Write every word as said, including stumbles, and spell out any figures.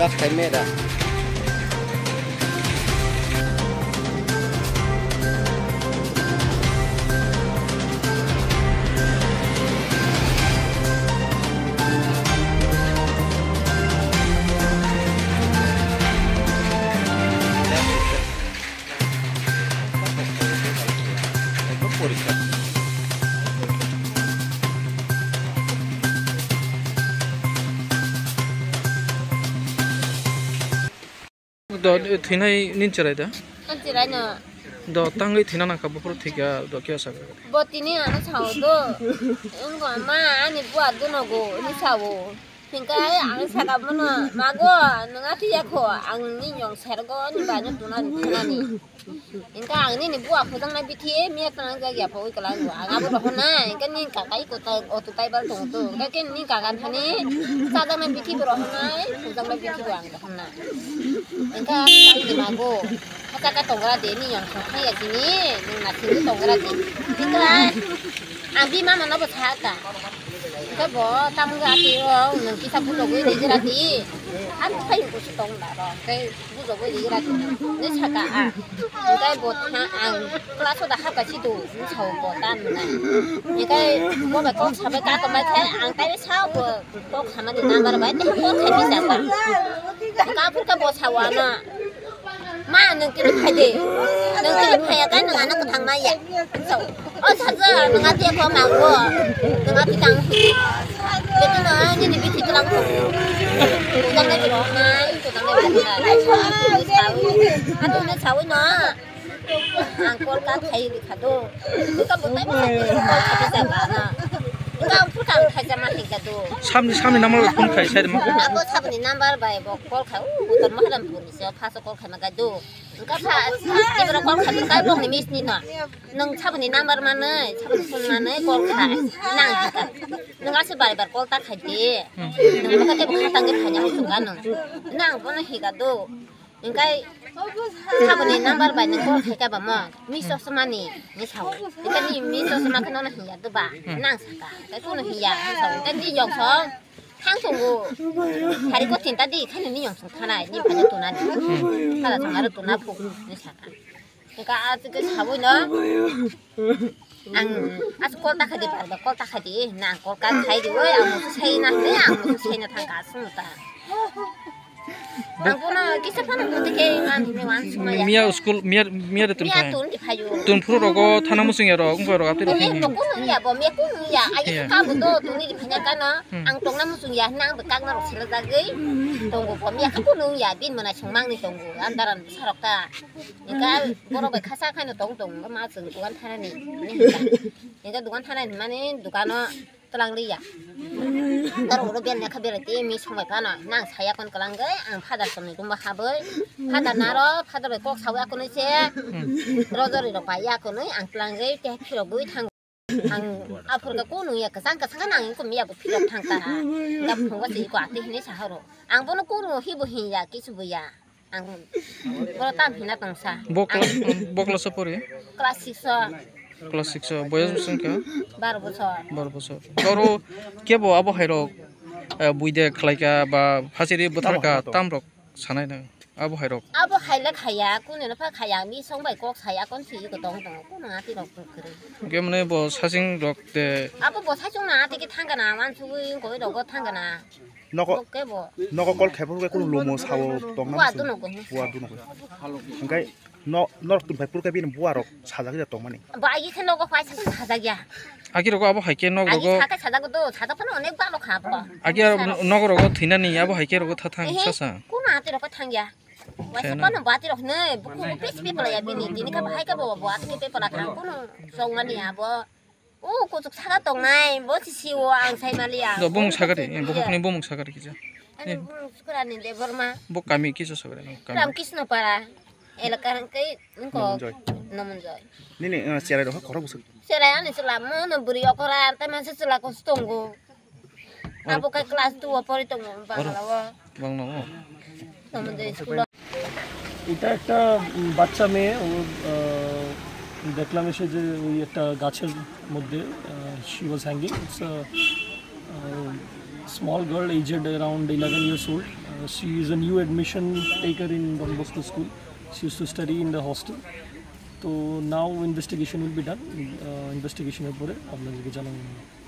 Gas kai mera. Do, thwinai nin cherai da? Ang cherai no. Do, tangwi thwina nangkha, buphuru thwikha, do, khe sakha? Bo tini ano sao do. Wngkha ma, ani bua dono go, ni sao. Hingkhe ang saka bono, "Mago, nwng athiya kho, ang ni yong sergo ni bai no tuna ni tuna ni." Hingkhe ang nini bua khojang na bithi miya tang jak ya pogwi kwlai bo. Ang abo rohor nai, hingkhe ni kaka i kota auto driver tong tu. Hingkhe ni kaka thani chajak na bithi bo rohor nai, khojang na bithi bo ang rohor nai. Hingkhe ang tang di mago, hacha ka tong gra de ni yong song thai ya sini, nwng na sini tong gra de. Hingkhe ang bi mama no bo sa ka. Hingke bo tamung ati o nwng kisa bujogwi rijak di. Ang phai kusu tong da ro. Hingke bujogwi rijak di. Ni saka a. Hingke bo tha ang class o da hapka si do. Ni sao bo ta nai. Hingke bo bai kok sabai ka tongbai khe ang tai sao bo kok samani number bai te kok khai bisa ta. Ka phur ka bo sao ano. Ma, nwng tini phai de. Nwng tini phai ya, kai nwng ano kwthang ma ya. So, o saja, nwng ati ko ma go. Nwng ati tang. Betu no, ni ni biti tlang ko. Tang na biro na, tang na biro na. Atu na sawi no. Ang call ka khai ri kha do. Ka bo tai ma call khai sa ba na. Ka ang phu tang khai sa ma hin ka do. Samni, samni number phone khai sai ma. Abo sabni number bai bo call khai. U, bo tor ma halam phone ni se, pha so call khai ma ga do. Wngkha pha, tibra kol kha, wngkha bokni miss ni no. Nwng saboni number manwi, saboni phone manwi kol kha. Nang hika. Nwng aswk bar bar kol ta khai di. Nwng bwkha tei bwkha tangwi phaina muchunga nwng. Nang bono hika do. Hingkai saboni number bai nwng kol khai ka ba mo. Miss osomani, ni sao. Hingkai ni miss osoma khe nono hinya do ba. Nang saka. Hingkai kuno hinya, ni sao. Hingkai ni yong song. Thang tongo. Hari ko tinta di, khani ni yong song thanai, ni phani tuna di. Thala song aro tuna phu, ni saka. Ka a ti ke saboi no. Ang as kol ta khadi par ba, kol ta khadi, na kol ka khai di, oi, ang mo sai na, ne, ang mo sai na thang ka sung ta. Ang kono kisa phano mo te ke, ang ni wan sung ya. Miya school, miya, miya de tun khai. Miya tun di phayo. Tun phuru rogo thana musung ya rok, ungkha rok apte rok. Bo ko nung ya, bo miya ko nung ya, agi ka bo do, tun di phanya ka no. Ang tongna muchung ya hwnna ang bwkak norok selajagwi tongo, bo miya khe kunu wngya, bini mwnai songmangni tongo, andaran bwsarok ta. Hingkhe borok bai khasa khaino tong tong, ma chwng dogan thanani hinwi hwnka. Hingkhe dogan thanani hwnmani dogano twlang liya. Norok oro bel lekha belai tei mi songbai phano, nang saya kon kwlangwi ang father tongni room o habwi, father naro, father bai kok sawi akonwi se, rojori rok pai akonwi ang twlangwi tei phirogwi thango. Ang aphuru khe kunu ya kwchang kwchang khe nang iko miya bo phirok thang ta. Da phungo se iko ati hinwi sa horo. Ang bono kunu hibo hinya kisu bo ya. Ang bono tam hina tong sa. Bo kla-, bo class o pori? Class six o. Class six o. Boyos bwswng kha? Baro bochor. Baro bochor. Toro kebo abo hai rok, eh, buide khlai kha ba phasiri bwthar kha tam rok sanai nang. Abo hai rok. Abo hai le khaya, kunu no pha khaya, mi song bai kok saya kon si ko tong tong, kunu ati rok kwrwi. Hingke mane bo saching rok de. Abo bo sachung na ati ki thang kana, wan sugui koi rok go thang kana. Nogo, nogo kol khai phuru khe kunu lomo sao tongna. Bua muchung. Duno go. Bua duno go. Hingke no, norok tun phai phuru khe bini bua rok sajagwi da tongmani. Ba agi khe nogo phai sa sajagya. Agi rogo abo hai khe nok rogo. Agi sa khe sajagwi do, sajak phano onek balo kha bo. Agi aro nok rogo thwinani abo hai khe rogo thathang sasa. Kunu ati rok thangya. Waisa kono bati rok hinwi buku pis pipla ya bini, tini ka bahai ka bo, bo atini pipla thang kono songmani abo. O kuchuk saka tongnai, bo si siwo ang sai mali ya. Do bumung sakari, eh, bukhukni bumung sakari kisa. Ani bumung sukurani Debbarma. Bo kami kisa sakari, no, kami. Ram Krishna Para, elaka hingke ingko Nomonjoy. Nomonjoy. Nini, eh, cherai rok khorok bwswk. Cherai ani chwla mono bwrwi okora, tai manse chwla kos tongo. Abo khe class two o pori tongo Bangla o. Bangla o. Tomondi school o. এটা একটা, উম, বাচ্চা মেয়ে, ও, আহ, দেখলাম এসে যে ওই একটা গাছের মধ্যে, আহ, she was hanging. It's a, uh, small girl, aged around eleven years old. She is a new admission taker in Don Bosco School. She used to study in the hostel. So now investigation will be done. Uh, investigation এর পরে আপনাদেরকে জানানো হবে।